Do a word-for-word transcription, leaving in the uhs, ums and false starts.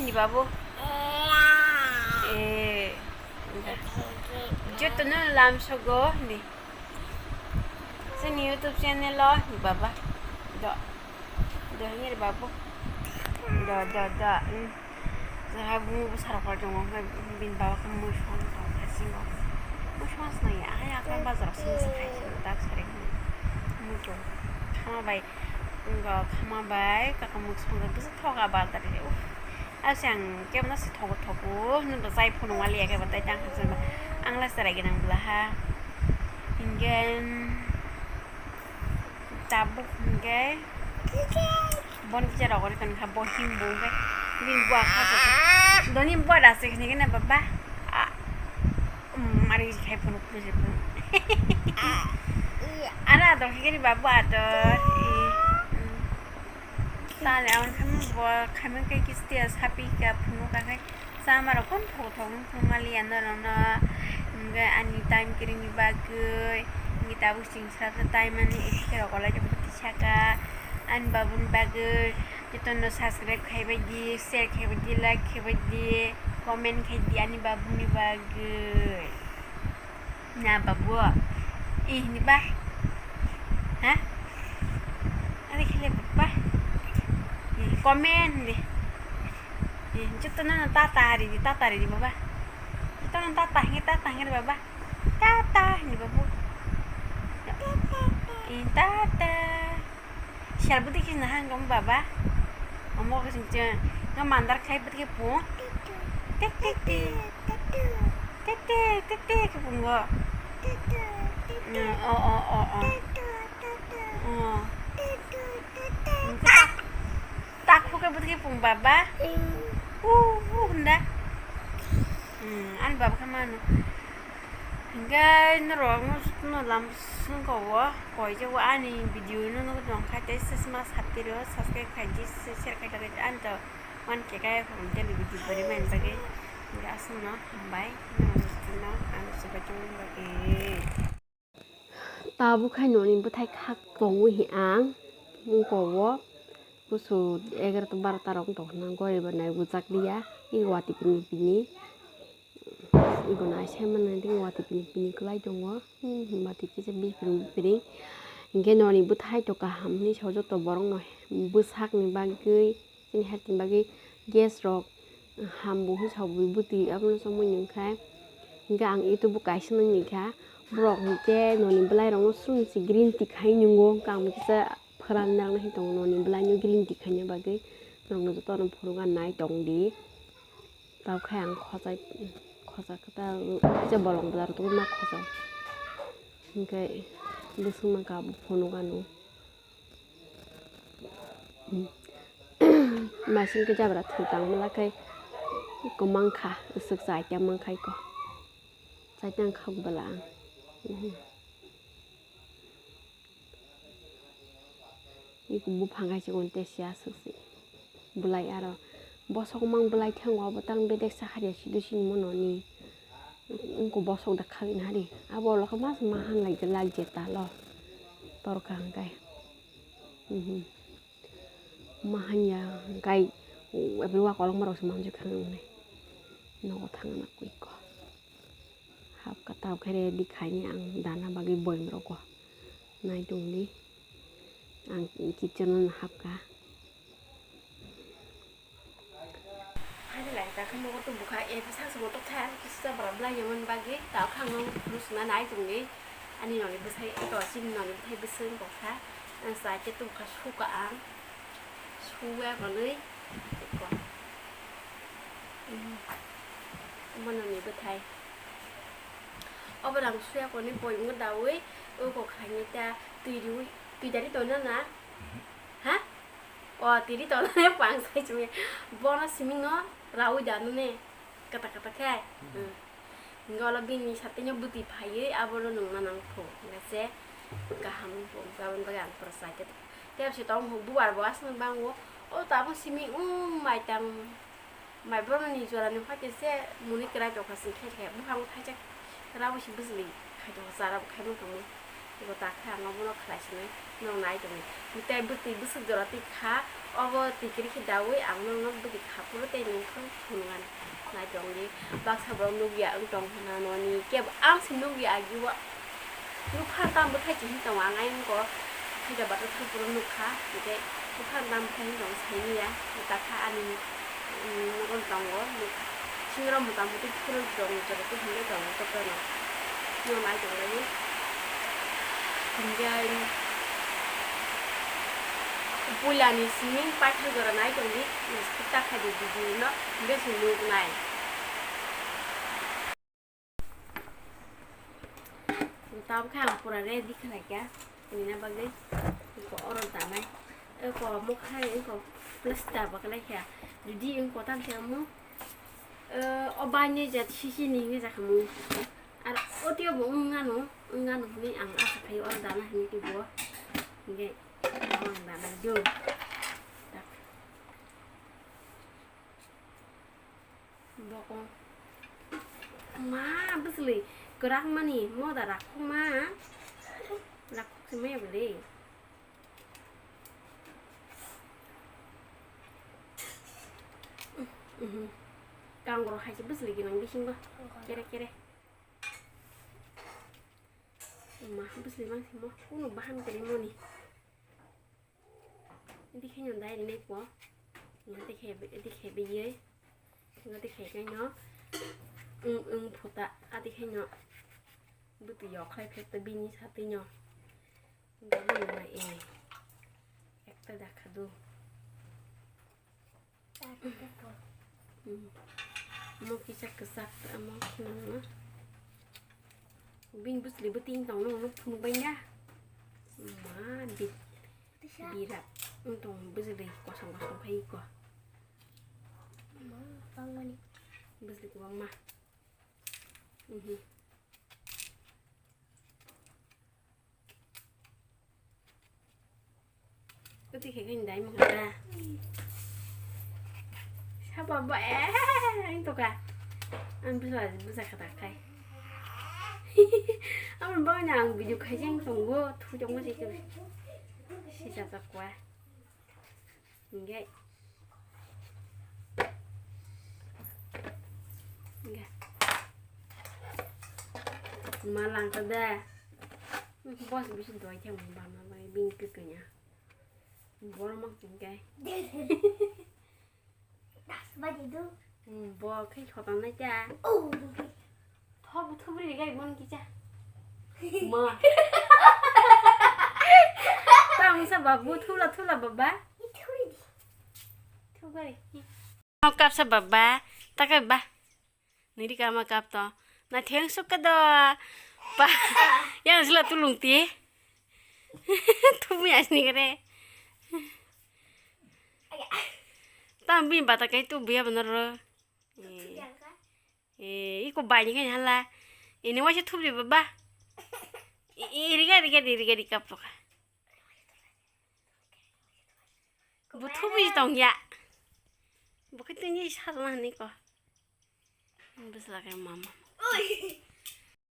Ni babu. Eh. Jotono lamsogo ni. Chini YouTube channel o ni baba. Do. Do ni babu. Do, do, do. Hmm. Jaha bungo bwsarok bai tongo, hwnkhe bini baba khe mui songwi tongkha singo. Mui songna sinai ya, hai akhai bazarok songsa khai singo, dak sari hwnwi. Mui tong khama bai, wngkha khama bai, kaka mui songkha bwsa thoga bazar ri. Uff, ase ang kebono se thogo thogo hwnwi bo chai phunukma liya khe bo tai tang kha se ba. Ang le cherai gwnang bwla ha. Hinkhe. Tabuk hwnkhe bon kisa rogori tongkha, bo himbo hwnkhe bini bua kha se. Doni bua da se khini gana baba. Ah, mm, mari khai phunuk phunuk se phunuk. Ana ador khe gani babu ador. Eh, mm. Tale ang khamu bo khamu khe kistiya sapi ka phunuk ka khai. Chamarok phano thok thok wng thangmaliya norokno, hwnkhe ani time kwrwngni bagwi, hwnkhe tabuk chwng srapsa time ani ekhe rok kwlaijak bwtwi saka. Ani babuni bagwi jotono subscribe khaibai di, share khaibai di, like khaibai di, comment khai di ani babuni bagwi. Na babu. Ih, ni ba. Ha? Ani khile ba. Ih, comment de. Ih, jotono no tata hari di, tata hari di baba. Jotono tata hingi, tata hingi baba. Tata hingi babu. Ih, tata. Sial bwtwi khe nahang kamo baba. Omo khe sing che nga mandar khai bwtwi khe pung. Tek tek tek. Tek tek tek tek khe pungo. Mm, o o o o. O. Tak, tak khe bwtwi khe pung baba. U u hwnda. Mm, ani baba khe mano. Hingke norok no lam songko o koijak o ani video no nugwi tongkha tei sesma saptiro subscribe khaidi share khai tongkha ani to one K kaya khorang daily video bari mani bagwi hingke aswkno hambai norok no ang swbai tongmani bagwi. Tabuk hai noni bwthai khak tongwi hi ang wngko o. Kusu egarota barota rok wng tongkha na, gori bo nai bujak liya, i watwi pini pini. Ibo nai se mannai, watwi pini pini kwlai tongo, hmm, watwi kisa biphring biphring. Hinkhe noni bwthai to kaham hinwi sa, joto borok no bwsakni bagwi, chini health ni bagwi gas rok hambo hinwi sa, bwtwi abono chongmani wngkha. Hinkhe ang YouTube o kaisa nai naikha, borok hinkhe noni bwlai rok no sumse green tea khai nungo, hinkhe ang bo kisa. Phwrang nang nai tongo noni bwlai no green tea khaina bagwi norok no joto no phunuk nai tong di. Tabuk khe ang khojai khojak khe ta kisa bolong bwlar twi ma khojak hinkhe bwswk mankha abo phunuk ano. Masing khe jabra thwi tang bwla khe iko mankha bwswk chai ta mankha iko chai tang kha bwla ang. Iko buphang hai se gon te sia swk se. Bwlai aro bosok mang bwlai thango abo tang bedek sa hari ya sidu sini mono ni. Ungko bosok da khagin hari. Abo lo khe mas mahan lai je lai je ta lo. Tor ka hangkai. Mhm. Mahan ya hangkai. Abi wa kolok marok se manju khang nai. Nogo thang na kui ko. Hapka tabuk khe ready khaini ang dana bagwi boyem rogo. Nai tongdi. Ang kitchen o no hapka. Hai lai ta khe nogo tong bukha, e bwsa se motok tha, kisa bwla bwlai yamani bagwi, ta khang no phuru suna nai tongdi. Ani noni bwsai, e to chini noni bwthai bwswng bokha. Ang sa khe tong kha suka ang. Suya manwi. Eko. Omo noni bwthai. Obo rang suya koni boyungo dawi, oko khaini ta twi riwi, twi dari tona na? Ha? O, twi ri tona ne pang sai chumi. Bono simingo rawi da nune. Kata kata khe. Hmm. Hingke olo bini satenya bwtwi phaiwi abono nungna nangkho. Hingke se kaham wngkho, aboni bagwi ang kwrwsai khe. Tei se tong bubar bo aswk bango. O tabuk simi wng mai tang. Mai borokni jorani phaikhe se muni kwrai tongkha chwng khe khe buphango thaijak rabo se bwchwlwi khai tongo chara bo khai mantongmani. Bo ta khe ang obono khlai swnwi nwng nai tongdi. Tei bwtwi bwswk jora twi kha, obo twi kwrwi khe daui ang nwngno bwtwi kha phuru tei nwng phuru phunuknani nai tongdi. Baksa borok nukya wng tong hwnna noni kebo ang se nukya agi o. Nukha tam bwthai se hin tongo ang ayang ko Hyderabad o thang phuru nukha, hwnkhe bwkha dam khai tong saini ya, takha ani, um, nogo tongo, singra mota moti phuru dong, joto hwnwi tongo, jotono. Nw nai tong lai. Hwnkhe, puilani simi paithak jora nai tongdi, skip ta khai di video no, hwnkhe se nuk nai. Tabuk khe ang pura ready khlai kha, tini na bagwi. Eko oro danai, eko mokha, eko plaster bo khlai kha. Jodi eko tam se mo, eh, o bainai jat sisi ni hinwi jakha mo. Ar otio bo wng nano, wng nano hinwi ang asa khai oro dana hinwi twibo. Hingke ang danai do. Bokong. Ma, bwsli kwrak mani moda rakhok ma. Rakhok se maya bwle. Mhm. Kangrok hai se bwsli gwnang bisingo. Kere kere. Ma, bwsli mang se mo. Kuno bahan kwrwi moni. Edi khe no dai rinai po. Edi khe, edi khe biyoi. Edi khe khe no. Ung, ung, phuta. Adi khe no. Bwtwi yok khlai phek ta bini satwi no. Ungkha bini ma e. Ekta dakha do. Hmm. Omo kisa kwchak, omo kheno. Bini bwsli bo tin tong no, phunuk bai ya. Ma, bi-, birat. Wng tong bwsli kosom kosom khai ko. Bwsli kwbangma. Mhm. Kwtwi khe khe dai mokha da. Saba ba, eh, ang toka. Ang bisa, bisa kata kai. Ang ba na ang video khai jeng tonggo, thu jong ma sih. Sisa takwa. Hingke. Hingke. Ma lang ta da. Boss bisi doi thang ba ma bai bini kekenya. Bor mang hingke. Das ba di do. Hmm, bo khe khotan nai ta. Oh. Thok thubri gai mon kicha. Ma. Tang sa babu thula thula baba. Thugari. Kap sa baba. Takai ba. Niri kama kap to. Na theng suk ka do. Pa. Yang sila tulung ti. Thumi asni kare. Tam bin bata kai tu buya bener ro. Eh. Eh, iko bai ni kanya hala. Ini waisa thubri baba. Eh, riga, riga, riga, riga, riga, poka. Bu thubri tong ya. Bu khe tini sa ma ni ko. Bus la kaya mama. Oi.